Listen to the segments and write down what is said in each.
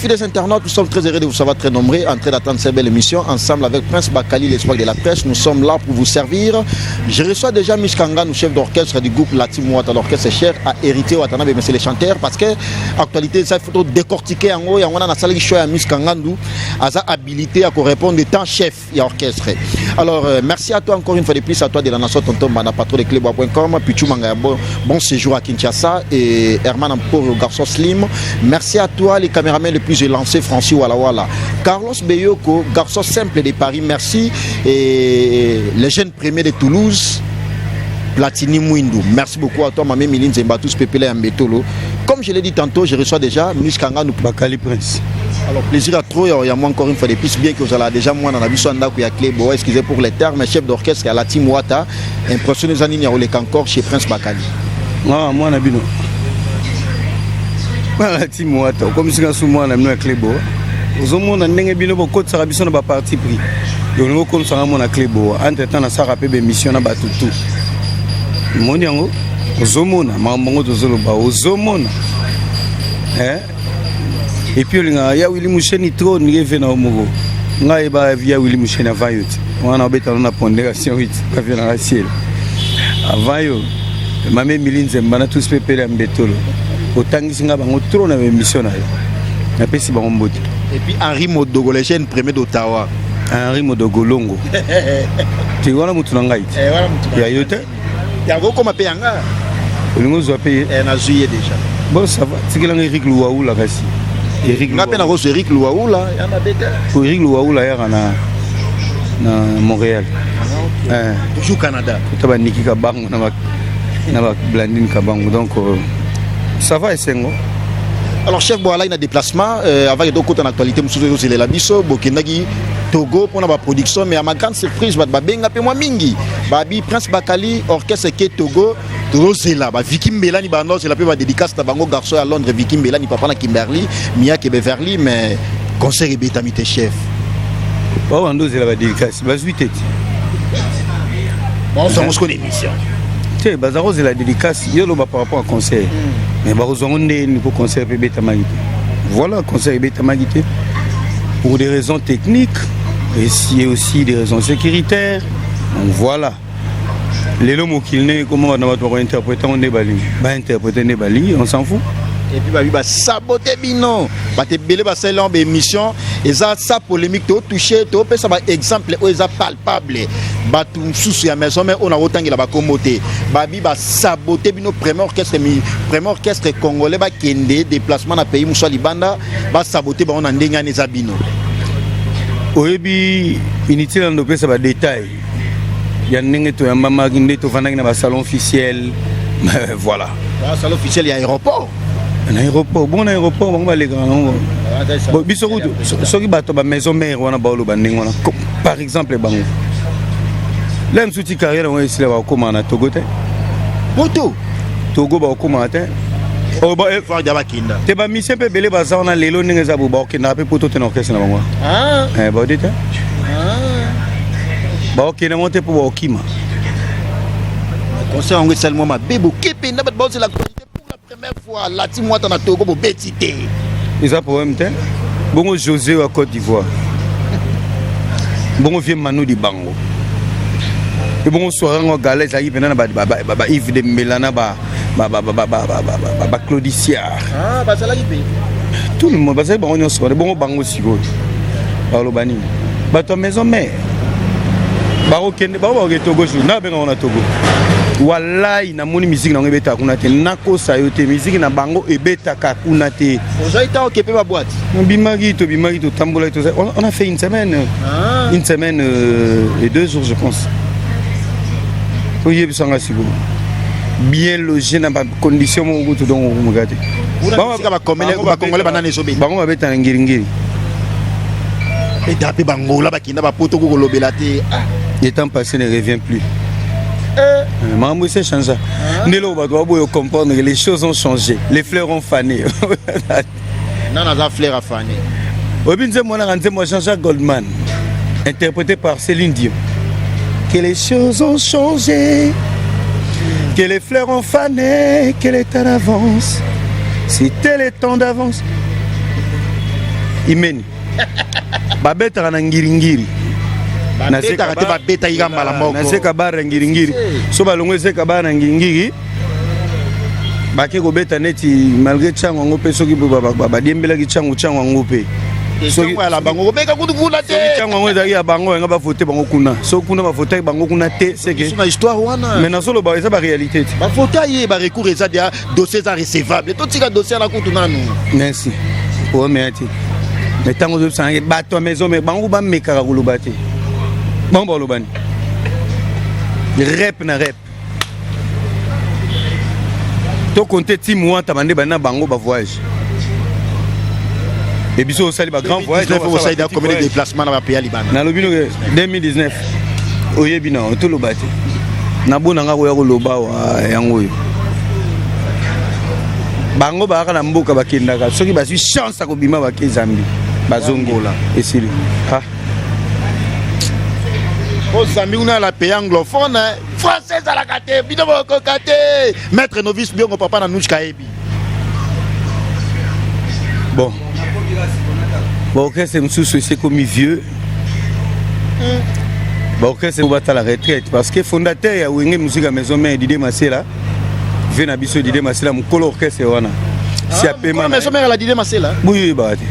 Fidèles internautes, nous sommes très heureux de vous savoir très nombreux en train d'attendre cette belle émission ensemble avec Prince Bakali, l'espoir de la presse. Nous sommes là pour vous servir. Je reçois déjà Mich Kangan, chef d'orchestre du groupe La Team Wata, l'orchestre cher à hériter Watanabe, mais c'est les chanteurs parce que actualité, ça il faut décortiquer en haut. Il y a un salle qui à Mich Kangandu, a habilité à répondre étant chef et orchestre. Alors, merci à toi encore une fois de plus, à toi de la nation Tonton Bana, patron de Clébois.com, Pichou Mangaya, bon séjour à Kinshasa, et Herman Amporo, garçon Slim. Merci à toi, les caméramans les plus élancés, Francis Walawala. Carlos Beyoko, garçon simple de Paris, merci. Et les jeunes premiers de Toulouse, Platini Mwindu. Merci beaucoup à toi, Mamé Miline Zembatus Pepele Ambetolo. Comme je l'ai dit tantôt, je reçois déjà Mich Kanganou. Bakali Prince. Alors, plaisir à trop, il y a moi encore une fois de plus, bien que vous allez déjà moi dans la biso ndako ya clé, bon, excusez pour les termes, chef d'orchestre à la team Wata, impressionné Zanini ya encore chez Prince Bakali. Ah, moi na bino. Mwana team Wata, comme si ngasu mwana bino ya clé boa. Ozomona ndenge bino bokotisaka biso na baparti pris. Olingi okomisaka mona clé boa. Entre temps nasalaka mpe bémission na bato tout. Omoni yango, ozomona makambo yango tozoloba, ozomona. Eh? Et puis olingaka ya Willy Musheni trop ndenge ve na yo moko. Ngai yeba ya Willy Musheni avant yo ti. Wana obetana na pondération 8 bavie na ciel. Avant yo mame Emili Nzemba na tous pepele ya Mbetolo. Otangisi nga bango trop na émission na yo. Napesi bango mbote. Et puis Henri Modogo, le jeune premier d'Ottawa. Henri Modogo Longo. Te wana mutu na ngai te. Ya yo te. Yango koma pe yanga. Olingi ozwa pe ye? Eh, nazwi ye déjà. Bon, ça va. Tikelanga Eric Luwaula kasi. Eric nga mpe nakozwa Eric Luwaula ya mabe te. Po Eric Luwaula yaka na Montréal. Ah, okay. Eh. Toujours Canada. Kota ba Niki Kabango na ba Blandine Kabango. Donc ça va esengo. Alors chef Boala na déplacement avant de kota na actualité mosusu ezozelela biso bokendaki Togo mpona baproduction, mais à ma grande surprise bato babenga mpe mwa mingi babi Prince Bakali orchestre ke Togo tozozela baviki Mbelani bandozela mpe badédicace na bango, garçon ya Londres Viki Mbelani, papa na Kimberly Miyake Beverly, mais concert ebetami te, chef. Bao bandozela badédicace bazwi te ti. Bazongo sikoyo na émission. Te, baza kozela dédicace yo loba par rapport à concert, mais bakozwango ndeni po concert mpe ebetamaki te. Voilà, concert ebetamaki te pour des raisons techniques et si aussi des raisons sécuritaires. Donc voilà, lelo mokili ndenge ekoma, bato na bato bakointerprete yango nde balingi, bainterprete nde balingi, on s'en fout. Et puis babi basabote bino, bato ebele basali yango baémission eza sa polémique, totouche topesa baexemple oyo eza palpable. Bato mosusu ya maison mère oyo nakotangela bakombo te, babi basabote bino premier orchestre, premier orchestre congolais bakende déplacement na pays mosusu ya libanda, basabote bango na ndenge wana eza bino. Oyebi, inutile na ndopesa badetail ya ndenge toyambamaki, nde tovandaki na basalon officiel, voilà. Salon officiel ya aéroport. Na aéroport, bongo na aéroport bango balekaka nango. Bon, biso kutu soki bato ba maison mère wana baoloba ndenge wana, par exemple bango la mosusu ti carrière yango esila, bakokómaa na Togo te. Poto. Togo bakokómaa te. Oh, Fardia bakenda. Te, bamusicien mpe ebele baza wana lelo ndenge eza bo bakokendaka mpe poto te na orchestre na bango. Eh, baode te, bakokende yango te mpo bakokima. Concert yango esali mwa mabe, boke mpenza bato baozela actualité pour la première fois lati mwata na Togo bobeti te. Eza problème te. Bongo José wa Côte d'Ivoire, bongo vie Manu Dibango, e bongo soirée yango gala ezalaki mpena na ba Yves de Mbela na ba Claudiciar. Bazalaki mpe. Tout le monde bazali, bango nyonso wana. Bongo bango sikoyo baloba nini? Bato ya maison mère bakokende, bango bakokende Togo jour na babengango na Togo. Walai, namoni misiki nango ebetaka kuna te. Nakosa yo te, misiki na bango ebetaka kuna te. Ozali ntango oke mpe baboîte? Tobimaki, tobimaki, totambolaki, on a fait une semaine, une semaine et 2 jours je pense. Oyebisanga sikoyo, bien logé na bacondition moko kutu, donc okomoka te. Bakongole banani ezobeta? Bango babeta na Ngiringiri. Beta mpe bangola bakenda bapoto kokolobela te. Le temps passé ne revient plus. Makambo esi echangea nde eloko bato baboya comprendre que les choses ont changé, les fleurs ont fané. Nana aza fleur afane. Oyebi nzembo wanaka, nzembo ya Jean-Jacques Goldman interprété par Céline Dion, que les choses ont changé, que les fleurs ont fané, que l'état d'avance, c'était le temps d'avance. Imeni babetaka na ngiringiri. Babetaka te, babetaki ka mbala moko. Na zeka bar ya ngiringiri. So balongo ezeka bar na ngiringiri, bake kobeta neti malgré ntango yango mpe soki badiembelaki ntango ntango yango mpe. Soki ya bango kobeka kutu kuna te. Ntango yango ezalaki ya bango, yanga bavote bango kuna. Soki kuna bavotaki bango kuna te, seke na histoire wana. Mais nazoloba eza baréalité te. Bavote ye, barecours eza dia, dossier eza recevable, totika dossier na kutu nanu. Merci, omeya te. Mais ntango ozobisanaki bato ya maison, mais bango bamekaka koloba te. Bango balobani rep na rep, tokonte team wata bande bandi na bango bavoyage e biso osali bagrand voyage. Osali combien de déplacement na bapeya libanda? Nalobi noke 2019 oyebi na toloba te, nabonanga koya koloba wa yango oyo. Bango bayaka na mboka, bakendaka soki bazwi chance ya kobima, bake Zambi, bazongola, esili. O Zambi kuna la pays anglophone, français ezalaka te, bino bokoka te. Maître novice Biongo, papa na Nushka, yebi. Bon, baorchestre mosusu esi ekomi vieux, baorchestre batala retraite, parce que fondateur ya Wenge Musique ya Maison Mère, Dide Masela, vie na biso Dide Masela, mokolo orchestre wana si apema. Maison Mère la Dide Masela. Boyo oyebaka te.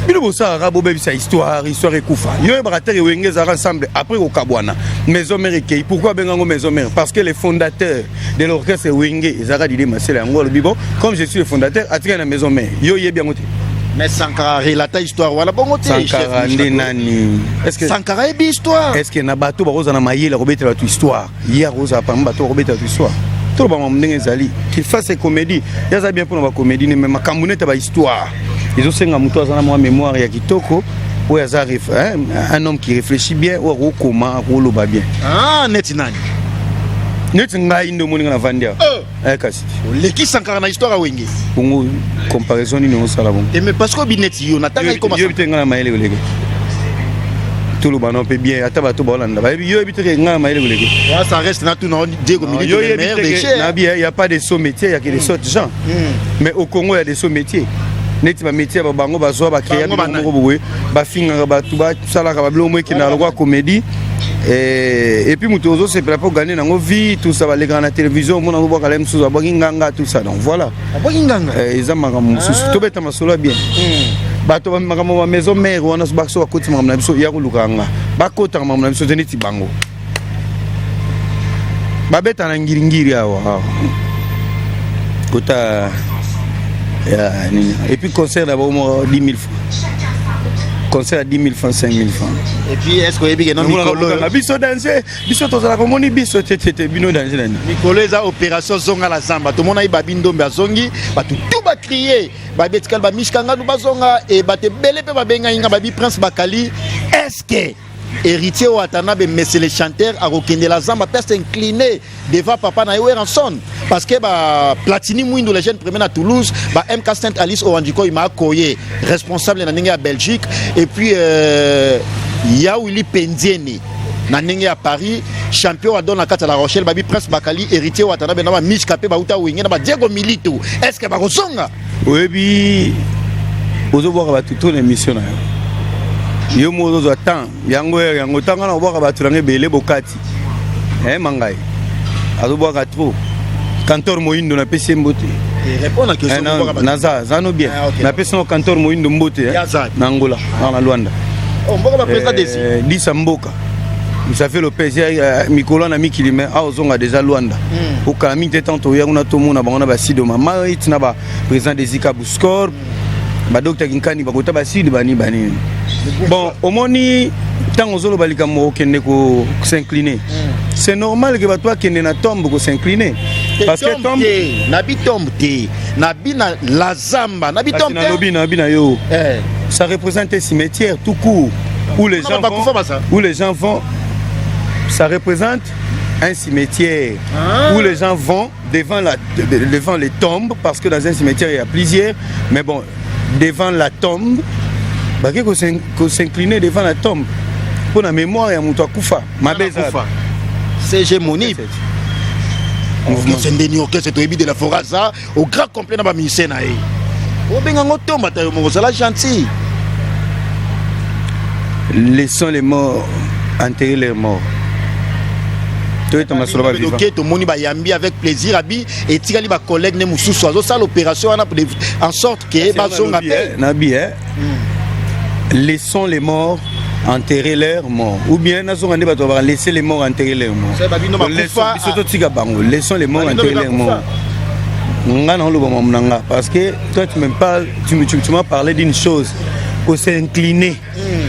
Bino bosalaka, bobebisa histoire, histoire ekufa. Yo oyebaka te, Wenge ezalaka ensemble, après kokabwana, Maison Mère ekei. Pourquoi abengango Maison Mère? Parce que les fondateurs de l'orchestre Wenge ezalaka Dide Masela. Yango alobi: bon, comme je suis le fondateur, atikali na Maison Mère. Yo oyebi yango te. Mais Sankara relata histoire wana bongo te. Sankara nde nani? Est-ce que Sankara yebi histoire? Est ce que na bato bakozala na mayele akobetela bato histoire, ye akozala parmi bato bakobetela bato histoire? Toloba makambo ndenge ezali. Qu'il fasse comédie, ye aza bien mpona bacomédie ne, mais makambo nete bahistoire ezosenga moto aza na mwa mémoire ya kitoko, oyo aza un homme qui réfléchit bien, oyo akokoma, akoloba bien. Ah, neti nani? Neti ngai nde omoni nga navandi awa. Kasi oleki Sankara na histoire ya Wenge. Bongo comparaison nini osala bongo? Mais parce que obi neti yo natanga ekoma. Yo te, nga na mayele koleka. Toloba no mpe bien, ata bato baolanda bayebi. Yo yebi te ke nga na mayele koleka. Ça reste na tuna Diego Milito, le meilleur des chers. Nabi, il y a pas de sot métier, il y a que des sottes gens. Mais au Congo, il y a des sots métiers, neti bamétier ya bango bazwa, bacréa biloko moko boye, bafingaka bato, basalaka babiloko moko ekendaka lokola comédie, et puis moto ozosepela mpo gane nango vie, tout ça, balekaka na télévision, omona obwaka le mosusu abwaki nganga, tout ça. Donc voilà. Abwaki nganga. Eza makambo mosusu. Tobeta masolo ya bien. Bato makambo ba Maison Mère wana, so bakoti makambo na biso ya koluka nga, bakotaka makambo na biso te. Neti bango babeta na ngiringiri awa awa kota ya nini, et puis concert na bango moko 10 000 francs, concert ya 10 000 francs, 5 000 francs. Et puis est ce que oyebi ke no mikolo biso danger, biso tozalaka, omoni biso te te te, bino danger nani? Mikolo eza opération zonga la zamba. Tomona ye Babi Ndombe azongi, bato tu bacrier, babi etikali bamishka ngadu bazonga e bato ebele mpe babengai nga, babi Prince Bakali, est ce que Héritier Watanabe, monsieur le chanteur, akokendela zamba mpe s'incliner devant papa na ye Werrason? Parce que ba Platini Mwindu, le jeune premier na Toulouse, ba MK Saint Alice Owandiko Makoye, responsable na ndenge ya Belgique, et puis Yawili Pendieni na ndenge ya Paris, champion adon na kati ya La Rochelle, babi Prince Bakali, Héritier Watanabe na ba Mishka mpe bauta Wenge na ba Diego Milito, est ce que bakozonga? Oyebi, ozobwaka bato to na émission na yo, yo moko ozozwa temps yango ere yango ntango wana kobwaka bato nanga ebele bokati mangai azobwaka trop. Cantor Moyindo, napesi ye mbote. Naza zano bien, napesi ngo Cantor Moyindo mbote na Angola, na Lwanda, disa mboka Xavier Lopez mikolo na mikili, me awa ozonga déjà Lwanda, okala mingi te. Tant toya kuna, tomona bango na basido mamait na baprésident Desika Buscor, badocteur Kinkani, bakota basidi bani banini. Bon, omoni ntango ozoloba likambo okende kos'incliner, c'est normal ke bato bakende na tombe kos'incliner, parce que tombe nabi, tombe te, nabi na la zamba, nabi tombe. Nalobi, nabi na yo, ça représente un cimetière tout court où les gens vont, où les gens vont. Ça représente un cimetière où les gens vont devant les tombes, parce que dans un cimetière il y a plusieurs, mais bon, devant la tombe, bake kos'incliner devant la tombe mpo na mémoire ya moto akufa mabe. Eza CG Moni orchestre ndeni, orchestre toyebi de la forêt aza au grand complet na bamusicien na ye. Obenga yango tombe, ata yo moko ozala gentil. Laissons les morts enterrer leurs morts. Toyeta masolo bavivant. Oke, tomoni bayambi avec plaisir. Abi etikali bacollègue ne mosusu azosala opération wana en sorte ke bazonga mpe. Nabi, eh? Laissons les morts enterrer leurs morts, ou bien nazonga nde bato babaka laisser les morts enterrer leurs morts. C'est babino bakufa. Biso totika bango, laissons les morts Babino enterrer leurs bakufa. morts. Nga na oloba mamu na nga, parce que toi tu me parles, tu m'as parlé d'une chose, ko s'incliner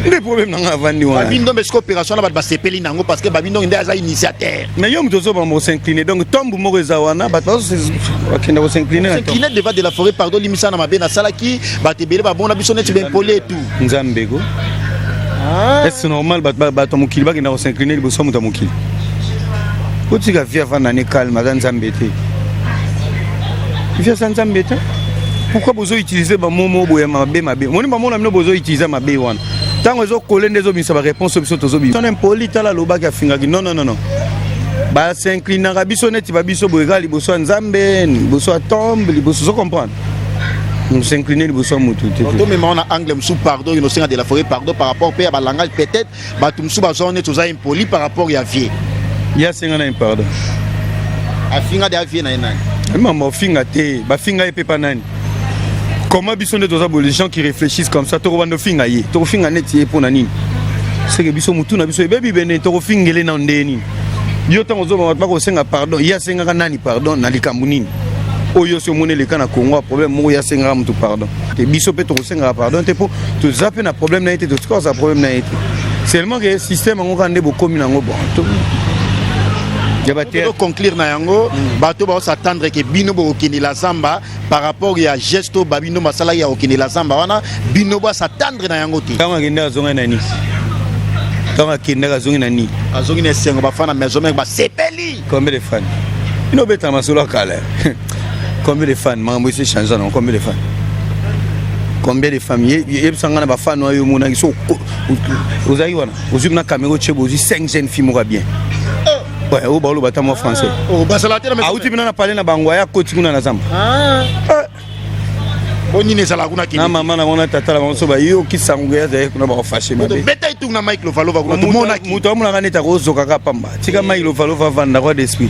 nde problème na nga avandi wana. Babi Ndombe, soki opération wana bato basepeli nango, parce que Babi Ndombe nde aza initiateur. Mais yo moto ozobamba kos'incliner, donc tombe moko eza wana, bato bakenda kos'incliner na tombe. S'incliner devant de la forêt, pardon, limisa na mabe nasalaki. Bato ebele babona biso neti bempole et tout. Nzambe ko, est ce normal bato ya mokili bakenda kos'incliner liboso ya moto ya mokili? Otika vie avanda ne calme, aza Nzambe te. Vie aza Nzambe te. Pourquoi bozoutiliser bamomo boye mabe mabe? Moni bamona bino bozoutiliser mabe wana, ntango ezokole nde ezobimisa baréponse oyo biso tozobimisa. Tona impoli, tala, alobaki, afingaki. Non, non, non, non, bas'inclinaka biso neti babiso boye kaka liboso ya Nzambe, liboso ya tombe, liboso, ozo comprendre, s'incliner liboso ya motu te. Tomema wana angle mosusu. Pardon, inosenga de la forêt pardon par rapport mpe ya balangage. Peut-être bato mosusu bazwa neti oza impoli par rapport ya vie. Ye asenga na ye pardon. Afinga de avie na ye nani? Mama, ofinga te, bafinga ye mpe pa nani? Comment biso nde toza boye, les gens qui réfléchissent comme ça, tokobanda ofinga ye, tokofinga neti ye mpo na nini? Seke biso mutu na biso ebebi bene, tokofingele na nde nini? Yo ntango ozobama bato bakosenga pardon, ye asengaka nani pardon na likambo nini? Oyo si omoni eleka na Congo ya problème moko, ye asengaka motu pardon te. Biso mpe tokosengaka pardon te, mpo toza mpe na problème na ye te, totika kozala problème na ye te. Seulement ke système yango kaka nde bokomi nango, bon, ya baterre. Conclure na yango, bato baos'attendre ke bino bokokendela zamba par rapport ya geste oyo babino basalaki ya kokendela zamba wana, bino bos'attendre na yango te. Ntango akendaka, azongai na nini? Ntango akendaka, azongi na nini? Azongi na esengo, bafana Maison Mère basepeli. Combien de fans? Bino obetaka masolo ya kala. Combien de fans? Makambo esi change nango. Combien de fans? Combien de femmes? Yebisa nga na bafans oyo omonaki. So ozalaki wana, ozwi na caméra, otie, bozwi 5 jeunes filles moko ya bien. Ouais, oyo baoloba ata mwa français. Basala te na Auti bino na pale na bango, aya koti kuna na zamba. Bonini ezalaka kuna? Na Kende. Mama na bango na tata na bango, so bayoki sango ya azalaki kuna, bakofâcher mabe. Beta etungu na Mike Lovalova kuna, tomonaki. Moto amonaka neti akozokaka pamba. Tika Mike Lovalova avanda, roi d'esprit,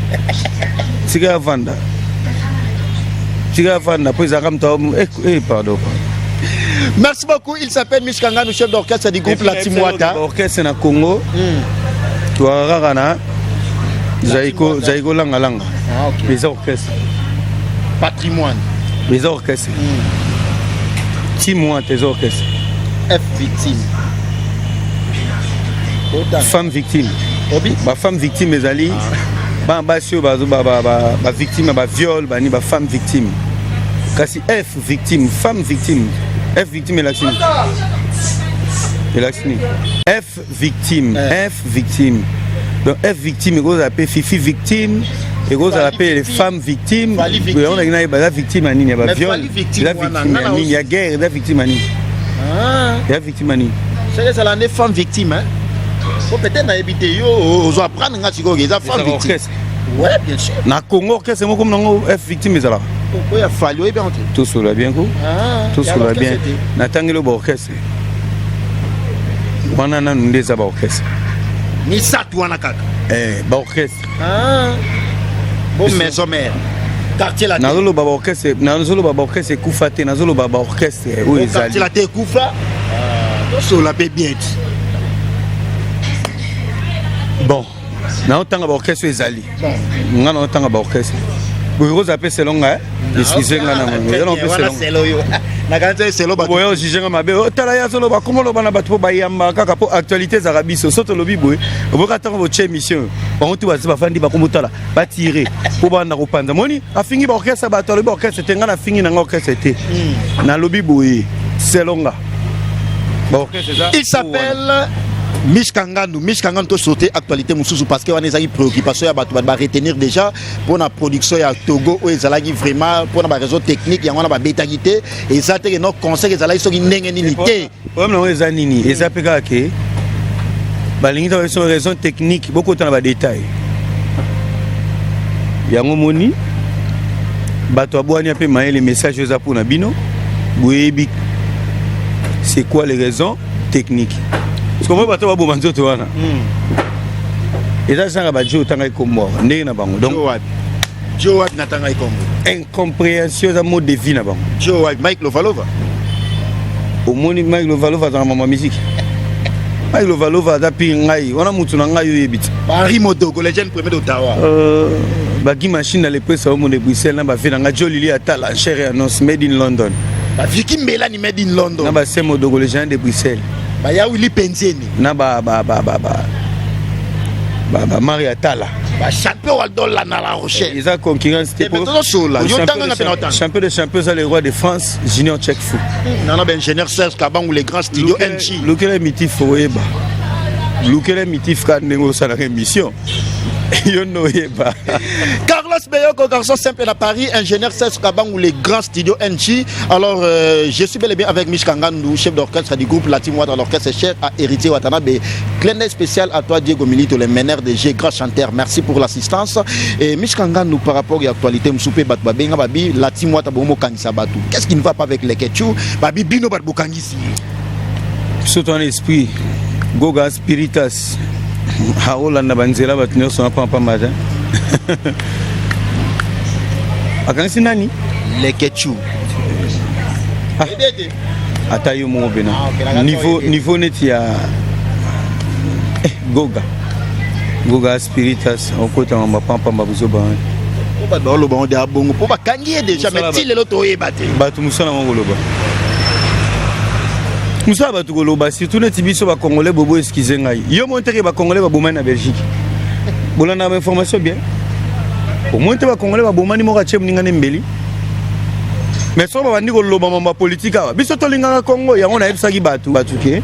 tika avanda, tika avanda, mpo ezalaka moto. Pardon. Merci beaucoup. Il s'appelle Mich Kanganu, chef d'orchestre du groupe La Team Wata. Orchestre na Congo toaka kaka na Zaiko, Zaiko langalanga. Ah, ok. Eza orchestre. Patrimoine. Eza orchestre. Team Wata eza orchestre. F victime. Femme victime. Obi? Bafemme victime ezali bana basi oyo bavictime ya baviol, bani, bafemme victime. Kasi F victime, femme victime, F victime elakisi nini? Elakisi nini F victime? F victime, donc F victime ekozala mpe Fifi victime, ekozala mpe les femmes victimes. Fally victime. Yango nalingi nayeba, eza victime ya nini? Ya Mais baviol? Fally victime Eza wana, victime ya nga na nini? Ya guerre? Eza victime ya nini? Eza victime ya nini? C'est ezala nde femme victime, hein? Po peut-être nayebi te, yo ozo apprendre nga sikoyo eza femme Ezala victime. orchestre. Ouais, bien sûr. Na Congo, orchestre moko nango F victime ezalaka. Oyo ya Fally, oyebi yango te? Tosola bien ko. Tosola Ya bien. orchestre te. Natangeli oyo baorchestre wana nanu nde eza baorchestre. Misato wana kaka. Baorchestre. Bo Maison Mère, Quartier Latin. Nazoloba baorchestre, nazoloba baorchestre ekufa te, nazoloba baorchestre oyo Quartier ezali. Latin ekufa? Tosola mpe bien ti. Bon, naotanga baorchestre oyo ezali. Nga naotanga baorchestre boye, kozala mpe selon nga, excuse nga na eza na mpe selon. Selo yo nakanisi eselo bato. Boye ojuge nga mabe. Otala, ye azoloba, koma oloba na bato mpo bayamba kaka, mpo actualité ezalaka. Biso so tolobi boye, oboka ntango botie émission, bango tu bazi bafandi, bakomotala, batire mpo banda kopanza. Moni afingi baorchestre, bato alobi baorchestre te. Nga nafingi nanga orchestre te, nalobi boye, selon nga baorchestre eza. Il s'appelle Mich Kanganu. Mich Kanganu, to sauter actualité mosusu, parce que wana ezalaki préoccupation ya bato. Bato baretenir déjà mpona production ya Togo oyo ezalaki vraiment mpona baraison technique, yango wana babetaki te. Eza te ke no concert ezalaki soki ndenge nini te. Problème nango eza nini? Eza mpe kaka ke balingi ta biso raison technique, bokota na badetail yango. Moni bato abwani mpe mayele, message oyo eza mpona bino. Boyebi c'est quoi les raisons techniques? Parce que moi, bato baboma nzoto wana, eza genre bajo otangaki kombo awa, ndenge na bango. Donc Jo wapi? Jo wapi natangaki kombo? Incompréhension eza mode de vie na bango. Jo wapi? Mike Lovalova? Omoni, Mike Lovalova azalaka mama musique. Mike Lovalova aza pire. Ngai wana mutu na ngai, oyebi te. Henri Modogo, le jeune premier d'Ottawa. Bagi machine na lepesa omo de Bruxelles na bave na ngai Jo Lili Atala, cher et annonce made in London. Baviki Mbelani, made in London. Na base Modogo, le géant de Bruxelles. Bayawili Penzeni. Na ba ba ba ba ba ba ba Marie Atala. Bachampion Waldola na La Rochelle. Eza concurrence te. Eh, mais tozosola. Yo tanga nga mpe na otanga. Champion de champion eza le roi de France, Junior Check Fou. Nana baingénieur Serge Kabangu, le grand studio NG. Lukela mitif, oyeba lukela mitif ka ndenge osalaka émission, yo nde oyeba. Carlos Beyoko, garçon simple à Paris, ingénieur Serge Kabangu, le grand studio NG. Alors, je suis bel et bien avec Mich Kangandou, chef d'orchestre du groupe La Team Wata, l'orchestre cher à Héritier Watanabe. Clin d'œil spécial à toi, Diego Milito, le meneur de G, grand chanteur. Merci pour l'assistance. Et Mich Kangandou, par rapport à l'actualité, Msoupé Batba Benga Babi, La Team Wata Bomo Kangisa Batu. Qu'est-ce qui ne va pas avec les Ketchou? Babi Bino Bat Bokangisi. Biso to wana esprit Goga Spiritas aolanda banzela, bato nyonso na pampamba te. Akangisi nani? Les Ketchou. Ah. Ata yo moko pena. Ah, ok, naka niveau toyebi. Niveau neti ya Goga, Goga Spiritas okotama bapampamba buzoba wana. Po bato baoloba ngo de abongo mpo bakangi ye déjà, mais ti lelo toyeba te. Bato mosala ngo koloba, mosala bato koloba, surtout neti biso bacongolais. Bobo, excuse ngai, yo mo teke bacongolais babomani na Belgique, bolanda bainformation bien. Omoni te bacongolais babomani, moko atie moninga ne mbeli. Mais soki babandi koloba mambo ya politike awa, biso tolingaka Congo. Yango nayebisaki bato, bato ke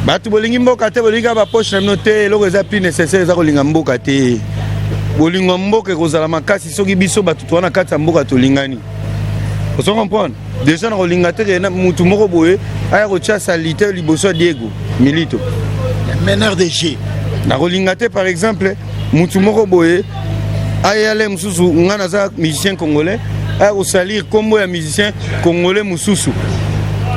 bato bolingi mboka te, bolingi kaka bapoche na bino te. Eloko eza plus nécessaire eza kolinga mboka te. Bolingo ya mboka ekozala makasi soki biso bato toza na kati ya mboka tolingani. Ozo comprendre déjà, na kolinga te ke mutu moko boye aya kotia salite liboso ya Diego Milito. Meneur de G. Nakolinga te, par exemple, mutu moko boye ayale mosusu, nga naza musicien congolais, aya kosalir nkombo ya musicien congolais mosusu.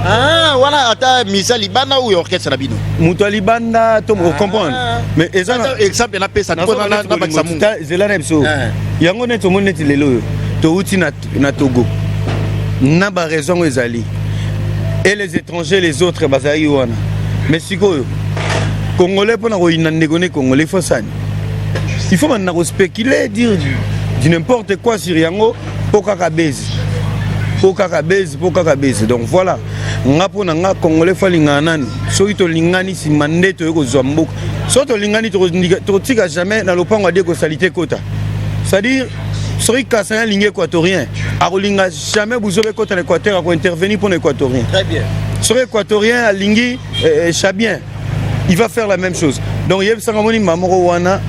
Ah, wana ata misa libanda oyo orchestre na bino. Moto ya libanda to comprendre, mais eza na exemple napesa mpo nabakisa mungu. Zela na biso yango neti omoni neti lelo oyo touti na Togo na baraison yango ezali et les étrangers, les autres bazalaki wana. Mais sikoyo congolais, mpona koyina ndeko ne congolais, il faut sani, il faut banda kospéculer, dire du n'importe quoi sur yango, mpo kaka base, mpo kaka base, mpo kaka base. Donc voilà, nga mpo na nga, congolais faut alingana nani. Soki tolingani, nsima nde toyei kozwa mboka. Soki tolingani, tokotika jamais na lopango ade kosali te kota. C'est-à-dire, soki Kasaïen alingi équatorien, akolinga jamais buzoba ekota na Équateur, akointervenir mpo na équatorien. Très bien. Soki équatorien alingi chabien, il va faire la même chose. Donc yebisanga, moni moko wana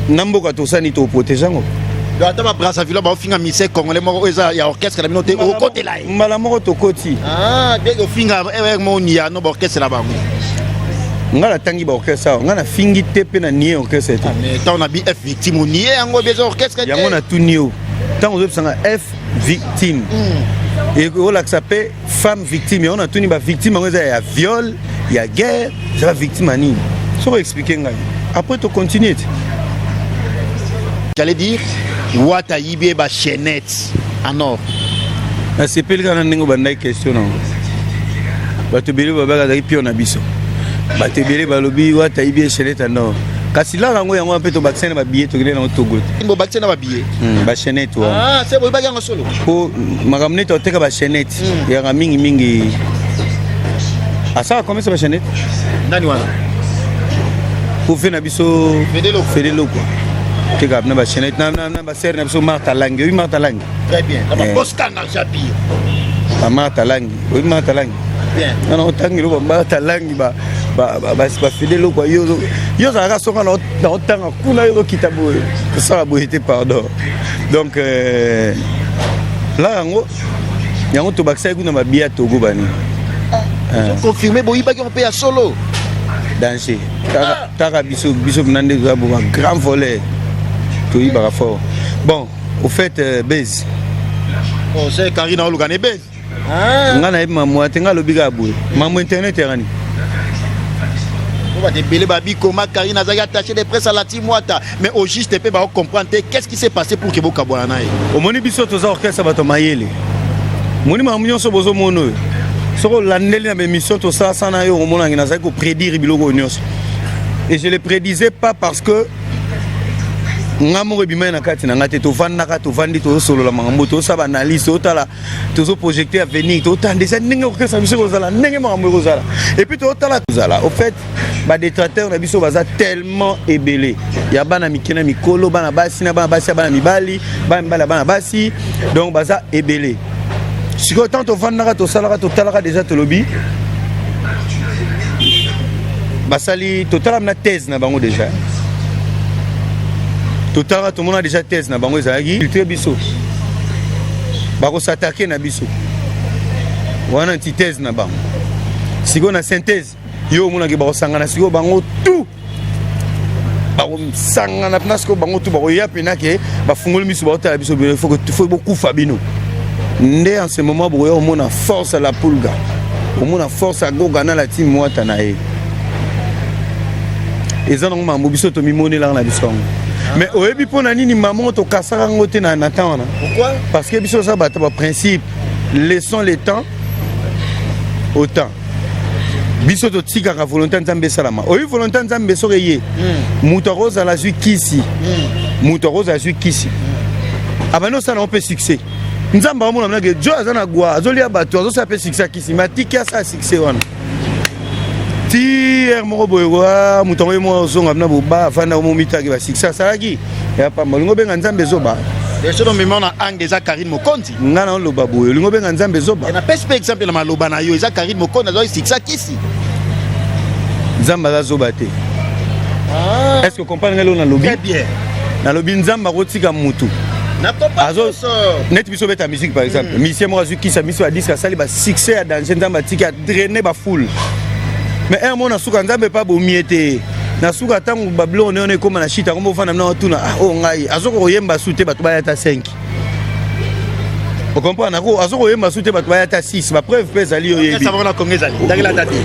na mboka tosani, toprotege yango. Donc ata babrazzaville baofinga mise congolais moko oyo eza ya orchestre na bino te, okotela ye? Mbala moko tokoti. Ah, bien, ofinga moni ya no baorchestre na bango. Nga natangi baorchestre awa, nga nafingi te mpe na nie orchestre te. Mais ntango na bi F Victime, onie yango bi eza orchestre te. Yango natuni yo, ntango ozobisanga F Victime, ekolakisa mpe femme victime. Yango natuni, bavictime yango eza ya viol, ya guerre, eza bavictime ya nini? Soki oexplike ngai, après tocontinue te. J'allais dire, Wata yibi ye bachaînette en or. Nasepeli kaka na ndenge obandaki question nango. Bato ebele babaka azalaki pio na biso. Bato ebele balobi Wata yibi ye chaînette en or, kasi lala yango, yango mpe tobakisa na babillet, tokende nango Togo te. Bobakisa na babillet? Bachaînette wana. Ah, se boyebaki yango solo. Po makambo neti oteka bachaînette yaka mingimingi, asala komesa bachaînette. Nani wana? Po fe na biso. Fede Loko. Fede Loko teka na bachaînette na basere na biso Marta Langi. Oyebi Marta Langi? Très bien, na baboskanga Japir. Bamarta Langi, oyebi Marta Langi? Bien. Wana otangi eloko Marta Langi, bafede eloko. Yo yo ozalaka soka na otanga kuna, yo okita boye, tosala boye te, pardon. Donc la yango, yango tobakisaki kuna babiya ya Togo bani. Confirmé, boyibaki yango mpe ya solo? Danger. Taka biso, biso mpena nde toza bo grand voleur, toyibaka fort. Bon, au fait, base. Oh, c'est Karina oluka ne base. Ah. Nga nayebi mambo te, nga alobi kaka boye. Mambo internet yaka nini? Bato ebele babi koma Karine azalaki attaché de presse à la team Wata, mais au juste mpe bakocomprendre te qu'est-ce qui s'est passé pour ke bokabwana na ye. Omoni, biso toza orchestre bato mayele. Moni, makambo nyonso bozomona oyo, soki olandeli na baémission tosalasa na yo, omonangi nazali koprédire biloko oyo nyonso. Et je le prédisais pas parce que nga moko ebimai na kati na nga te. Tovandaka, tovandi, tozosolola makambo, tozosala baanalyse, tozotala, tozoprojecte avenir, tozotala déjà ndenge orchestre biso ekozala, ndenge makambo ekozala. Et puis tozotala kozala, au fait, badétracteur na biso baza tellement ebele, ya bana mike na mikolo, bana basi na bana basi, ya bana mibali, bana mibali ya bana basi, donc baza ebele. Sikoyo tant tovandaka, tosalaka, totalaka déjà, tolobi basali, totala na thèse na bango déjà, totalaka, tomona déjà thèse na bango ezalaki filtre biso, bakosatake na biso wana, antithèse na bango. Sikoyo na synthèse, yo omonaki bakosangana sikoyo, bango tout bakosangana mpena. Sikoyo bango tout bakoya mpena ke bafungoli miso, baotala biso bino, faut bokufa bino nde. En ce moment bokoya omona force ya la pulga, omona force ya Goga na la team Wata na ye. Eza nango mambo biso tomimonelaka na biso yango. Mais oyebi mpo na nini mama tokasaka yango te na temps wana? Pourquoi? Parce que biso oza bato baprincipe, laissons le temps au temps. Biso totikaka volonté ya Nzambe esalama. Oyebi, volonté ya Nzambe soki eye, moto akozala azwi kisi, moto akozala azwi kisi, abandi osala yango mpe succès. Nzambe aomona mnake jo aza na gwa, azolia bato, azosala mpe succès ya kisi, mais atiki asala succès wana ti ere moko boye kwa moto yango ye moko ozonga bina boba afanda omomitaki basuccès asalaki ya pamba. Olingi obenga Nzambe ezoba? Sono mema na angle, eza Karine Mokonzi. Nga na oloba boye, olingi obenga Nzambe ezoba? Napesi mpe exemple na maloba na yo, eza Karine Mokonzi azwaki succès kisi. Nzambe aza zoba te. Est ce que comprendre ngai eloko nalobi? Très bien. Nalobi Nzambe akotika mutu neti biso obeta musique, par exemple, musicien moko azwi kisa miso ya disque, asali basuccès ya danger, Nzambe atiki adraine bafoule. Mais un mot na suka, Nzambe epa bomie te. Na suka, ntango babiloko ne wana ekóma na shite, yango mofanda mna otuna oyo ngai azoka koyemba su te, bato baya ata 5, ocomprendre? Azo koyemba su te, bato baya ata 6. Bapreuve mpe ezali, yo yebi,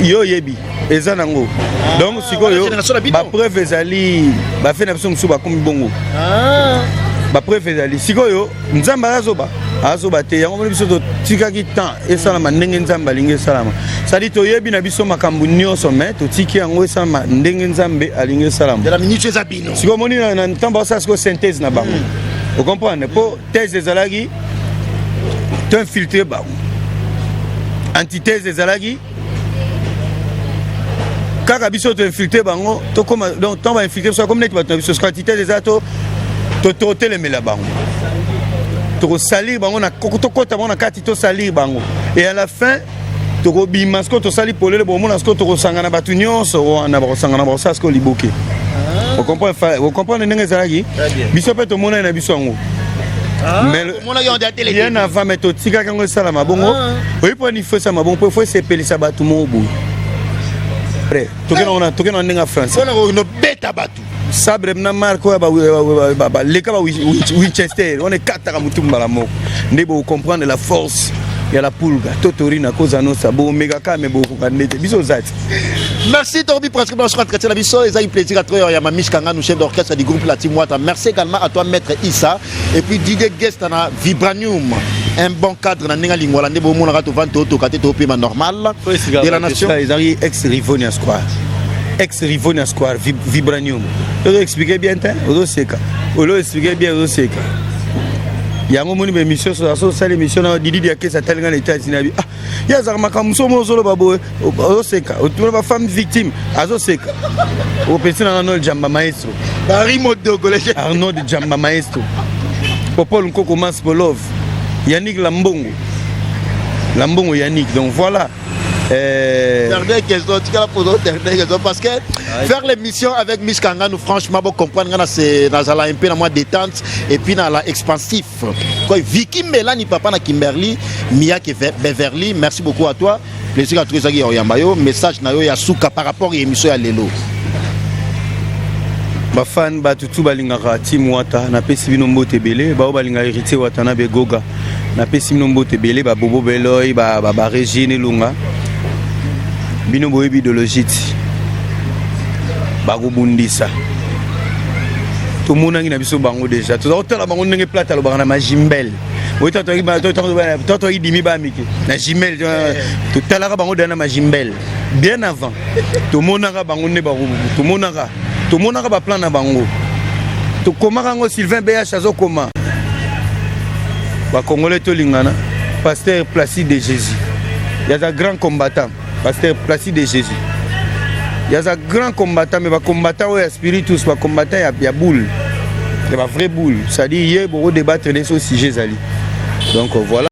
yo oyebi, eza nango. Donc sikoyo bapreuve ezali, bafe na biso mosusu bakomi bongo, bapreuve ezali. Sikoyo Nzambe azoba, azoba te. Yango moni biso totikaki temps esalama ndenge Nzambe alingi esalama. Sadi toyebi na biso makambo nyonso, mais totiki yango esalama ndenge Nzambe alingi esalama. Sikoyo omoni na ntango baosala sikoyo synthèse na bango, ocomprendre? Mpo thèse ezalaki toinfiltre bango, antithèse ezalaki kaka biso toinfiltre bango, tokóma. Donc ntango bainfiltre biso, akomi neti bato na biso. Sikoyo antithèse eza totelemela bango, tokosalir bango, tokɔta bango na kati, tosalir bango, et à la fin tokobima. Sikoyo tosali polele, bomona sikoyo tokosangana, bato nyonso wana bakosangana, bakosala sikoyo liboke. Ocomprendre ndenge ezalaki? Biso mpe tomonani na biso yango bien avant, mais totikaki yango esalama bongo. Oyi mpo nini faut esalama bongo? Mpo faut esepelisa bato moko boye. Toke na ndenge ya français. Nobeta bato. Sabre na marque oyo baleka ba Winchester wana, ekataka motu mbala moko. Nde bocomprendre la force ya la pulga totorina koza nosa bomeka me bokoka nde te, biso oza te. Merci Torbi, pratiquement sur entretien la biso et un plaisir à toi ya Mamish Kanganu, chef d'orchestre du groupe La Team Wata. Merci également à toi, maître Issa, et puis Didier Guest na Vibranium. Un bon cadre na ninga lingwala nde bomona ka to vente to kate to pema normal de la nation. Ezali ex Rivonia Square, ex Rivonia Square, Vibranium. Ozo expliquer bien te, ozoseka. Olo expliquer bien, ozoseka. Yango moni baémission, asosala émission na Didi Diakesa, atalinga na États-Unis, abi ah ye azalaka makambo mosusu, omona ozoloba boye, ozoseka, otuna bafemme victime, azoseka. Opesi nanga Arnold Jamba maestro. Barry Modogo. Arnold Jamba maestro, Popol Nkoko, Mas Polov, Yannick Lambongo, Lambongo Yannick, donc voilà. Dernière question, tu as posé dernière question parce que faire l'émission avec Miss Kanganou, franchement, bon, comprendre, c'est dans un peu dans moi détente et puis dans la expansif. Quoi, Vicky Melani, papa na Kimberly, Mia Beverly, merci beaucoup à toi. Plaisir à tous les Oyambayo, message na yo ya suka par rapport à l'émission ya lelo. Bafan, bato tu balingaka team Wata, napesi bino mbote ebele. Bao balingaka Héritier Wata na begoga, Napesi bino mbote ebele, babobo Beloi, baRégine Elunga. Bino boyebi idéologie ti bakobundisa. Tomonaki na biso bango déjà, toza kotala bango ndenge plate alobaka na majimbele. Toyaki dimi bamike na jimel, totalaka bango deya na majimbele bien avant. Tomonaka bango nde tomonaka baplan na bango, tokomaka yango. Sylvain BH azokoma Bacongolais tolingana. Pasteur Placide de Jésus yaza grand combattant. Pasteur Placide de Jésus yaza grand combattant, mais bacombattant oyo ya spiritus, bacombattant ya boule, ya bavrai boule, c'est-à-dire ye bokodébattre nde so sujet ezali. Donc voilà.